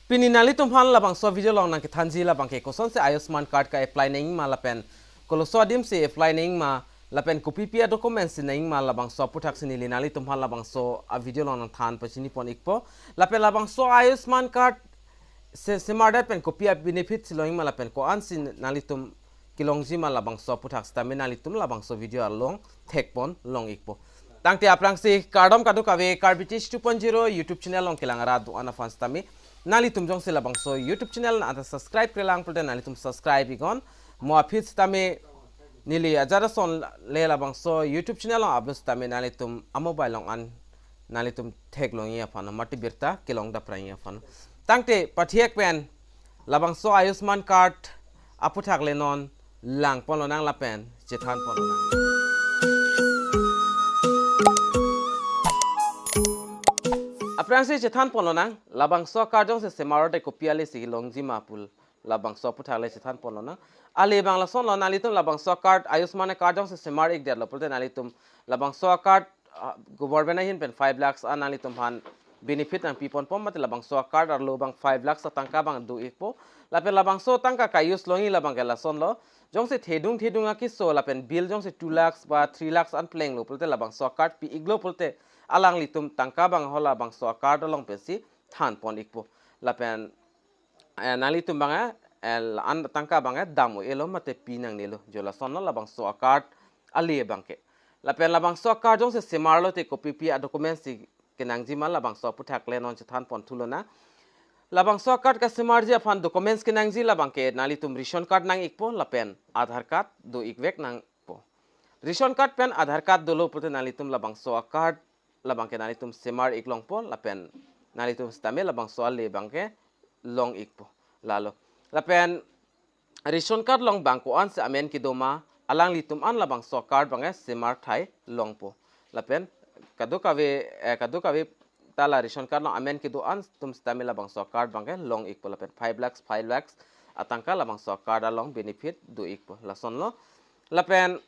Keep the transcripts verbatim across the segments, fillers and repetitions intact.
Pini nanglitum aphan labangso video along nangkethanji labangke kosonsi Ayushman card ka-apply nangji ma lapen koloso adim si apply nangji ma lapen kopipi a-documents si nangji ma labangso aputhak si neli nanglitum aphan labangso a-video along nangthan pachini pon ikpo. Lapen labangso Ayushman card se semardet pen kopi a-benefit si longji ma lapen ko-ansi nanglitum kelongji ma labangso aputhak sitame nanglitum labangso video along thek pon long ikpo. Tangte aphrangsi kardom kadokave Karbi Tech two point zero YouTube channel along kelang arat do-an aphan sitame nanglitum jongsi labangso YouTube channel nang subscribe-kre lang pulote nanglitum subscribe iknon. Mo aphi sitame neli ajat ason le labangso YouTube channel along upload sitame nanglitum a-mobile along an nanglitum theklongji aphan mate birta kelong daprangji aphan. Tangte pathek pen labangso Ayushman card aputhak le non lang pon lonang lapen chethan pon lonang. Aphrangsi chethan pon lonang, labangso card jongsi semar te kopi ale si longji ma pu labangso aputhak le chethan pon lonang. Ale abang lasonlo, nanglitum labangso card, Ayushman card jongsi semar ikdetlo pulote nanglitum labangso card, ah, government ahin pen five lakhs an nanglitum aphan benefit nangpi ponpo mate labangso card arlo abang five lakhs atangka abang do ikpo. Lapen labangso tangka ka-use longji labangke lasonlo. Jongsi thedung thedung akeso lapen bill jongsi two lakhs ba three lakhs an plenglo pulote labangso card pi iklo pulote alanglitum tangka abang hala labangso card along pensi than pon ikpo. Lapen eh, nanglitum abang eh, eh, an tangka abang eh dam un-elo mate pi nangnelo. Jo lasonlo labangso a-card ale abangke. Lapen labangso a-card jongsi semarlo te kopipi a-documents si kenangji ma labangso aputhak le non chethan pon thu lonang. Labangso a-card kasemarji aphan documents kenangji labangke nanglitum ration card nang ikpo lapen Aadhaar card do ikvek nangpo. Ration card pen Aadhaar card dolo pulote nanglitum labangso a-card labangke nanglitum semar ik longpo lapen nanglitum sitame labangso ale abangke long ikpo. Lalo. Lapen ration card along bang ko-ansi amen kedo ma alanglitum an labangso a-card abangke semar thai longpo. Lapen kadokave, eh, kadokave ta la ration card along amen kedo-an atum sitame labangso a-card abangke long ikpo lapen five lakhs, five lakhs atangka labangso a-card along benefit do ikpo. Lasonlo. Lapen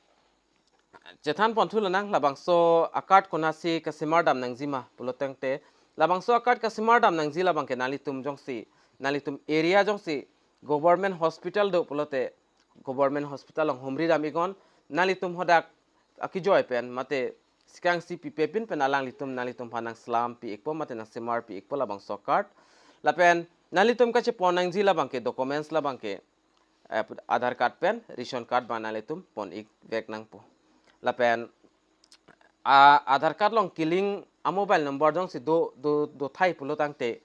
chethan pon thu lonang labangso a-card konatsi kasemar dam nangji ma pulo tangte labangso a-card kasemar dam nangji labangke nanglitum jongsi nanglitum area jongsi government hospital do pulote government hospital along humri dam iknon, nanglitum hadak akejoi pen mate sikangsi pipe pin pen alanglitum nanglitum aphan nang slam pi ikpo mate nang semar pi ikpo labangso a-card. Lapen nanglitum kachepon nangji labangke documents labangke eh, Aadhaar card pen ration card abang nanglitum pon ikvek nangpo. Lapen a-Aadhaar card along kelink a-mobile number jongsi do, do, do thai pulo tangte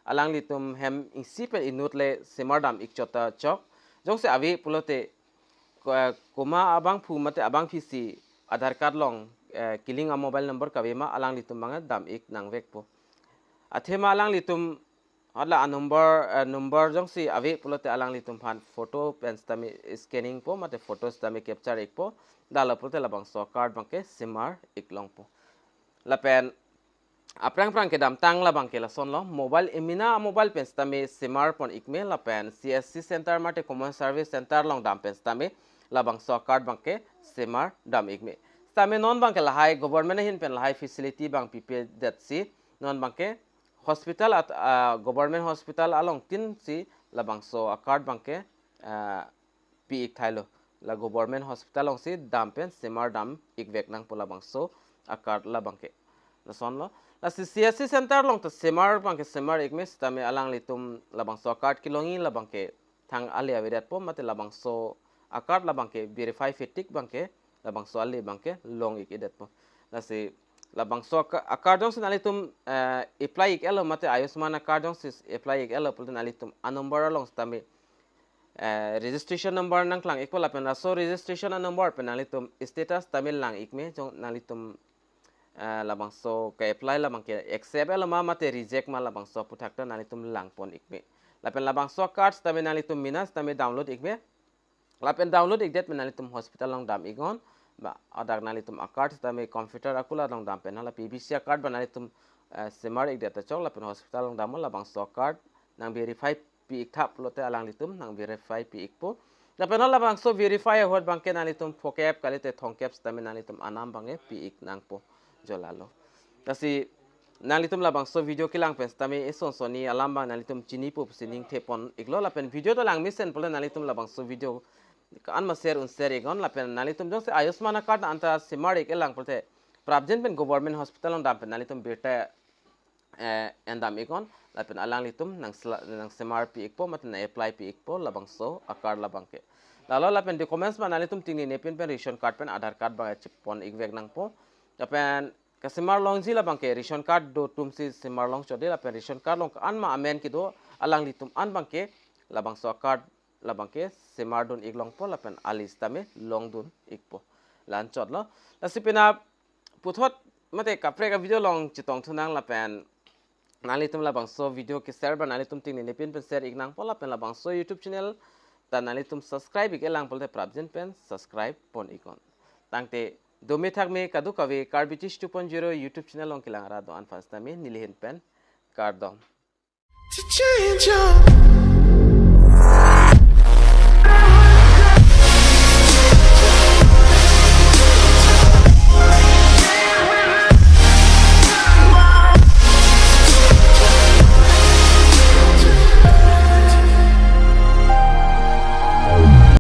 alanglitum hem isi pen inut le semar dam ik chot ta chok. Jongsi ave pulote ko-, eh, komat abangphu mate abangphisi Aadhaar card along, eh, kelink a-mobile number kave ma alanglitum abang dam ik nangvekpo. Athema alanglitum hala a-number, eh, number jongsi ave pulote alanglitum aphan photo pen sitame scanning po mate photo sitame capture ikpo. Dalo pulote labangso a-card abangke semar ik longpo. Lapen aphrang phrang kedamtang labangke lasonlo, mobile emena a-mobile pen sitame semar pon ikme lapen C S C center mate common service center along dam pen sitame labangso a-card abangke semar dam ikme. Sitame non abangke lahai government ahin pen lahai facility abang pipedetsi non abangke hospital at, ah, government hospital along tin si labangso a-card abangke, ah, pi ik thailo. La government hospital alongsi dam pen semar dam ikvek nangpo labangso a-card labangke. Lasonlo. Lasi C S C center along ta semar abangke semar ikme sitame alanglitum labangso a-card kelongji labangke thang ale avedetpo mate labangso a-card labangke verify pi tik abangke labangso ale abangke long ik-edetpo. Lasi labangso a-ca-, a-card jongsi nanglitum, eh, apply ik-etlo mate Ayushman a-card jongsi apply ik-etlo pulote nanglitum a-number along sitame, eh, registration number nangklang ikpo lapen laso registration a-number pen nanglitum status sitame lang ikme jong nanglitum eh, labangso ke-apply labangke accept-etlo ma mate reject ma labangso aputhak ta nanglitum lang pon ikme. Lapen labangso a-card sitame nanglitum mena sitame download ikme. Lapen download ikdet pen nanglitum hospital along dam iknon. Ba hadak nanglitum a-card sitame computer akulat along dam pen hala P B C a-card ba nanglitum, eh, semar ikdet ta chok lapen hospital along dam labangso a-card nang verify pi ik tha pulote alanglitum nang verify pi ikpo. Lapen labangso verify ahut abangke nanglitum phokep kalite thomkep sitame nanglitum anam abangke pi ik nangpo. Jo lalo. Lasi nanglitum labangso video kelang pen sitame eson sonni alam abang nanglitum chinipo pusi ningthepon iklo, lapen video ta langmesen pulote nanglitum labangso video ko-an ma share un share iknon, lapen nanglitum jongsi Ayushman card anta semar ik-e lang pulote prapjin pen government hospital along dam pen nanglitum birta eh, endam iknon, lapen alanglitum nang sela-, nang semarpi ikpo mate nang applypi ikpo labangso a-card labangke. Lalo lapen documents abang nanglitum tingnine pin pen ration card pen Aadhaar card abang chepon ikvek nangpo. Lapen kasemar longji labangke ration card do atumsi semar longchot dei, lapen ration card along ko-an ma amen kedo alanglitum an abangke labangso a-card labangke semardun ik longpo lapen a-list tame longdun ikpo. La-an chotlo. Lasi penap puthot mate kaprek a-video along chetongthu nang, lapen nanglitum labangso video ke-share abang nanglitum tingnine pin pen share ik nangpo, lapen labangso YouTube channel ta nanglitum subscribe ik-e lang pulote prapjin pen subscribe pon iknon. Tangte dome thakme kadokave Karbi Tish two point zero YouTube channel along kelang arat do-an aphan sitame neli ahin pen kardom. To change your